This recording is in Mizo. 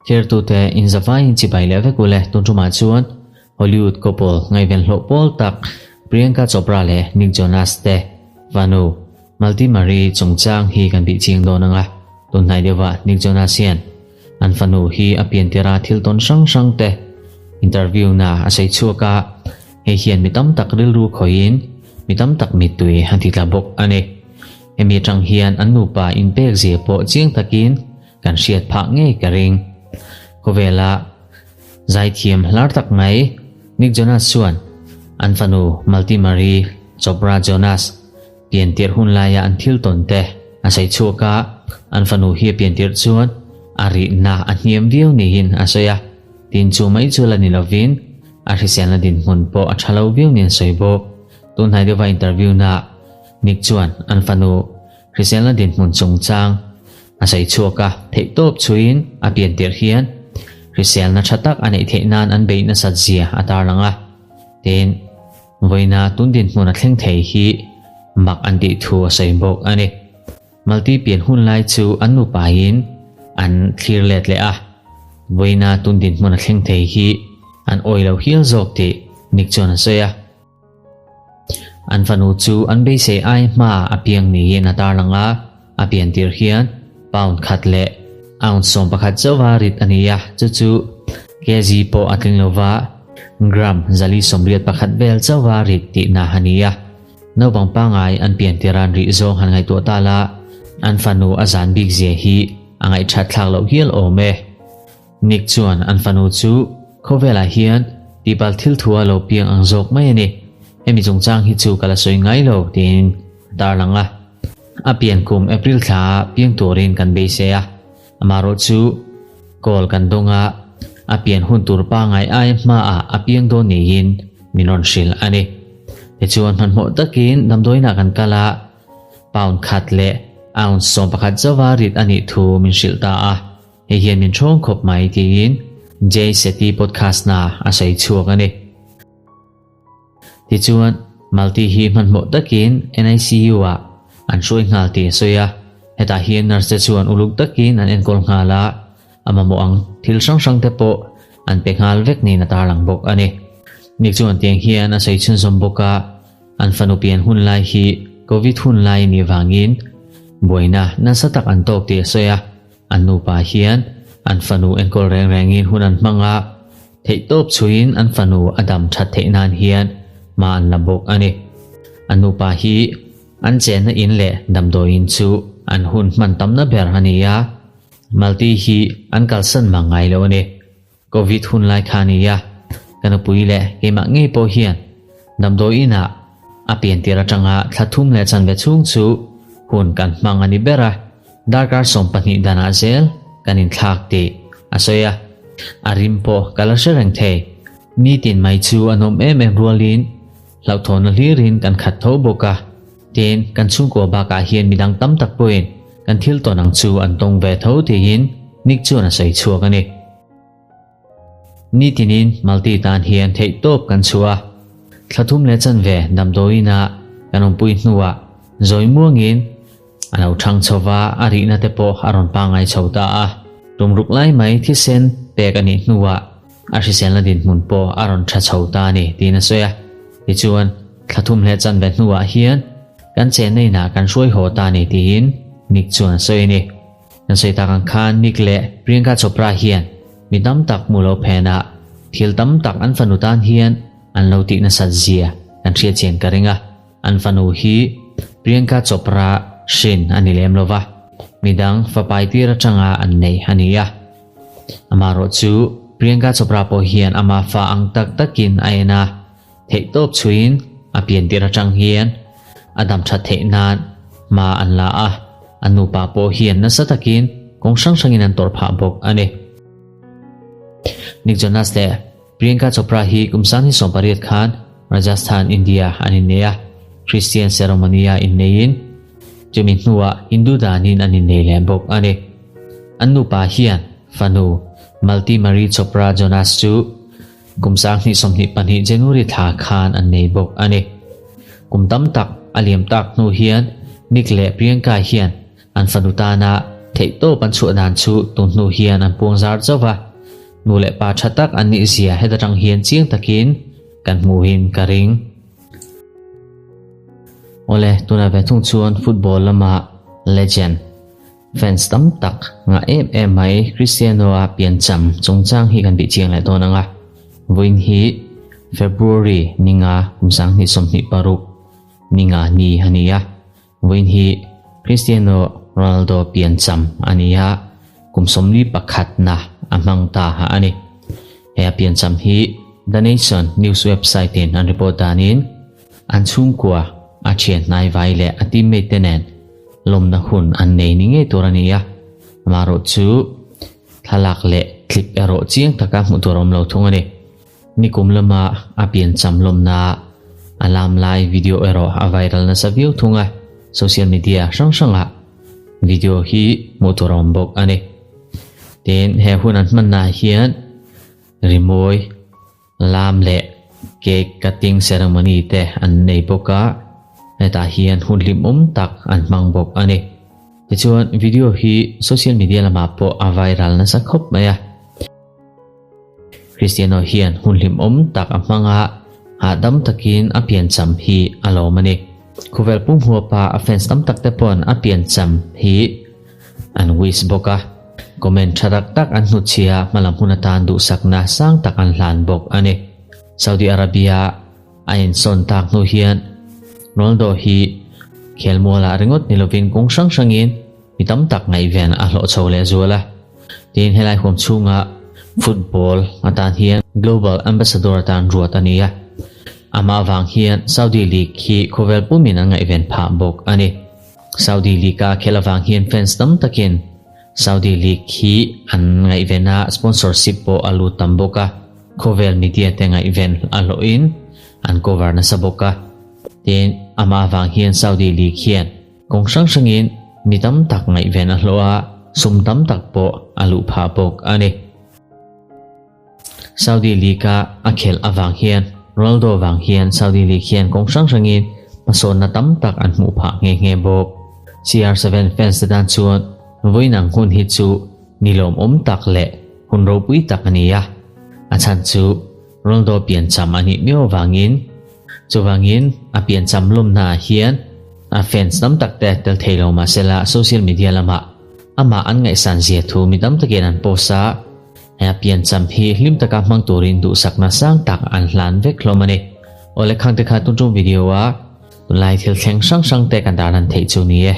Thirtute inzavaiin chibai leh vek ule tun tumah chuan Hollywood couple ngaihven hlawh pawl tak Priyanka Chopra leh Nick Jonas te fanu Malti Marie chungchang hi kan bih chiang dawn ang a, tunhnai deuhah Nick Jonas hian an fanu hi a piantira thil tawn hrang hrang te interview na a sawi chhuak a, hei hian mi tam tak rilru khawihin mi tam tak mittui a ti tla bawk a ni. Hemi atang hian an nupa inpek zia pawh chiang takin kan hriat phah ngei ka ring. Khawvela zaithiam hlar tak mai Nick Jonas chuan an fanu Malti Marie Chopra Jonas piantirh hun laia an thil tawn te a sawi chhuak a, an fanu hi a piantirh chuan a rihna a hniam viau niin a sawi a, tin chu mai chu la ni lovin a hriselna dinhmun pawh a tha lo viau niin a sawi bawk. Tunhnai deuha interview naah Nick chuan an fanu hriselna dinhmun chungchang a sawi chhuak a, theihtawp chhuiin a piantirh hian hriselna tha tak a neih theih nan an beih nasat zia a tarlang a, tin, vawiina tun dinhmun a thleng thei hi mak an tih thu a sawi bawk a ni. Malti pian hun lai chu an nupain an thlir let leh a, vawiina tun dinhmun a thleng thei hi an awih lo hial zawk tih Nick chuan a sawi a. An fanu chu an beisei ai hma a piang niin a tarlang a, a pian tir hian pound khat leh ounce 11 chauha rit a ni a, chu chu kg pawh a tling lova gram 481 vel chauha rit tihna a ni a. Naupang pangngai an pian tir an rih zawng han ngaihtuah ta la, an fanu a zan bik zia hi a ngaihthat thlak loh hial awm e. Nick chuan an fanu chu khawvelah hian tihpal thil thu a lo piang ang zawk mai a ni. Hemi chungchang hi chu ka la sawi ngai lo tiin a tarlang a. A pian kum April thla ah piang turin kan beisei a, amaherawh chu call kan dawng a, a pian hun tur pangngai ai hmaah a piang dawn niin min rawn hrilh a ni. Tichuan hmanhmawh takin damdawiinah kan kal a, pound khat leh ounce 11 zauha rit a nih thu min hrilh ta a. Hei hian min ṭhawng khawp mai tiin Jay Shetty podcast na a sawi chhuak a ni. Tichuan, Malti hi hmanhmawh takin NICU ah an hruai nghal tih a sawi a, hetah hian nurse te chuan uluk takin an enkawl nghal a, a mamawh ang thil hrang hrang te pawh an pe nghal vek niin a tarlang bawk a ni. Nick chuan tiang hian a sawi chhunzawm bawk a, an fanu pian hun lai hi Covid hun lai a nih vangin buaina nasa tak an tawk tih a sawi a, An nupa hian an fanu enkawl reng rengin hun an hmang a, theihtawp chhuiin an fanu a dam that theih nan hian hma an la bawk a ni. An nupa hi an chenna in leh damdawiin chu an hun hman tamna ber a ni a, Malti hi an kalsan mang ngai lo a ni. Covid hun lai kha a ni a, ka nupui leh keimah ngei pawh hian damdawiin ah a pian tir atanga thla thum leh chanve chhung chu hun kan hmang a ni ber a, darkar 12 danah zel kan inthlak tih a sawi a, a rim pawh ka la hre reng thei. Nitin mai chu a nawm em em rualin hlauhthawnna hlirin kan khat tho bawk a, tin kan chhungkua bakah hian midang tam tak pawhin kan thil tawn ang chu an tawng ve tho tiin Nick chuan a sawi chhuak a ni. Nitinin Malti tan hian theihtawp kan chhuah a, thla thum leh chanve damdawiinah kan awmpui hnuah zawi muangin a lo thang chho va, a rihna te pawh a rawn pangngai chho ta a. Tumruk lai mai thisen pek a nih hnuah a hriselna dinhmun pawh a rawn tha chho ta a ni tiin a sawi a. Tichuan, thla thum leh chanve hnuah hian kan chenna inah kan hruai haw ta a ni tiin Nick chuan a sawi a ni. Kan sawi tak ang khan Nick leh Priyanka Chopra hian mi tam tak hmu lo phenah thil tam tak an fanu tan hian an lo tih nasat zia kan hriat chian ka ring a, an fanu hi Priyanka Chopra hrin a ni lem lo va, midang fapai tir atanga an nei a ni a. Amaherawh chu Priyanka Chopra pawh hian ama fa ang tak takin a en a, theihtawp chhuiin a pian tir atang hian a dam that theih nan hma an la a, an nupa pawh hian nasa takin kawng hrang hrangin an tawrh phah bawk a ni. Nick Jonas leh Priyanka Chopra hi kum 2018 khan Rajasthan, India an innei a, Christian ceremony-a inneiin chumi hnuah Hindu danin an innei leh bawk a ni. An nupa hian fanu Malti Marie Chopra Jonas chu Kum 2022 January thla khan an nei bawk a ni. Kum tam tak a liam tak hnu hian Nick leh Priyanka hian an fanu tana Theihtawp an chhuah dan chu tun hnu hian an puang zar chauh va, nu leh pa tha tak an nih zia heta tang hian chiang takin kan hmuhin ka ring. Awle, tunah ve thung chuan football lama legend, fans tam tak ngah em em mai Cristiano-a piancham chungchang hi kan bih chiang leh dawn ang a. Vawiin hi February ninga kum 2026 ninga ni a ni a. Vawiin hi Cristiano Ronaldo piancham a ni a, kum 41 na a hmang ta a ni. He a piancham hi The Nation news website in an report danin an chhungkua a thian hnai vai leh a teammate te nen lawmna hun an nei ni ngei tur a ni a. Amaherawh chu thlalak leh clip erawh chiang taka hmuh tur a awm lo thung a ni. Nikum lama a piancham lawmna a lam lai video erawh a viral nasa viau thung a, social media hrang hrangah video hi hmuh tur a awm bawk a ni. Tin, he hun an hmannaah hian rimawi, lam leh cake cutting ceremony te an nei bawk a, hetah hian hun hlimawm tak an hmang bawk a ni. Tichuan, video hi social media lamah pawh a viral nasa khawp mai a. Cristiano hian hun hlimawm tak a hmang a, hahdam takin a piancham hi a lawm a ni. Khawvel pum huapa a fans tam tak te pawn a piancham hi an wish bawk a, comment tha tak tak an hnutchhia hmalam hun atan duhsakna sang tak an hlan bawk a ni. Saudi Arabia a insawn tak hnu hian Ronaldo hi khelmualah ringawt ni lovin kawng hrang hrangin Mi tam tak ngaihven a hlawh chho leh zual a. Tin, helai huam chhunga football atan hian Global Ambassador atan ruat a ni a. Amah avang hian Saudi League hi khawvel pumin an ngaihven phah bawk a ni. Saudi League-a khelh avang hian fans tam takin Saudi League hi an ngaihven a, sponsorship pawh a lut tam bawk a. Khawvel media te ngaihven a hlawhin an cover nasa bawk a. Tin, amah avang hian Saudi League hian Kawng hrang hrangin mi tam tak ngaihven a hlawh a, sum tam tak pawh a luh phah bawk a ni. Saudi League-a a khelh avang hian Ronaldo vang hian Saudi League hian kawng hrang hrangin hmasawnna tam tak an hmuh phah nghe nghe bawk. CR7 fans te tan chuan vawiin ang hun hi chu ni lawmawm tak leh hun ropui tak a ni a, a chhan chu Ronaldo piancham a nih miau avangin Chuvangin, a piancham lawmnaah hian a fans tam tak te tel thei lo mahsela social media lamah amah an ngaihsan zia thu mi tam takin an post a, he a piancham hi hlim taka hmang turin duhsakna sang tak an hlan vek hlawm a ni. Awle khangte kha tun tum video a tunlai thil thleng hrang hrang te kan darlan theih chu ni e.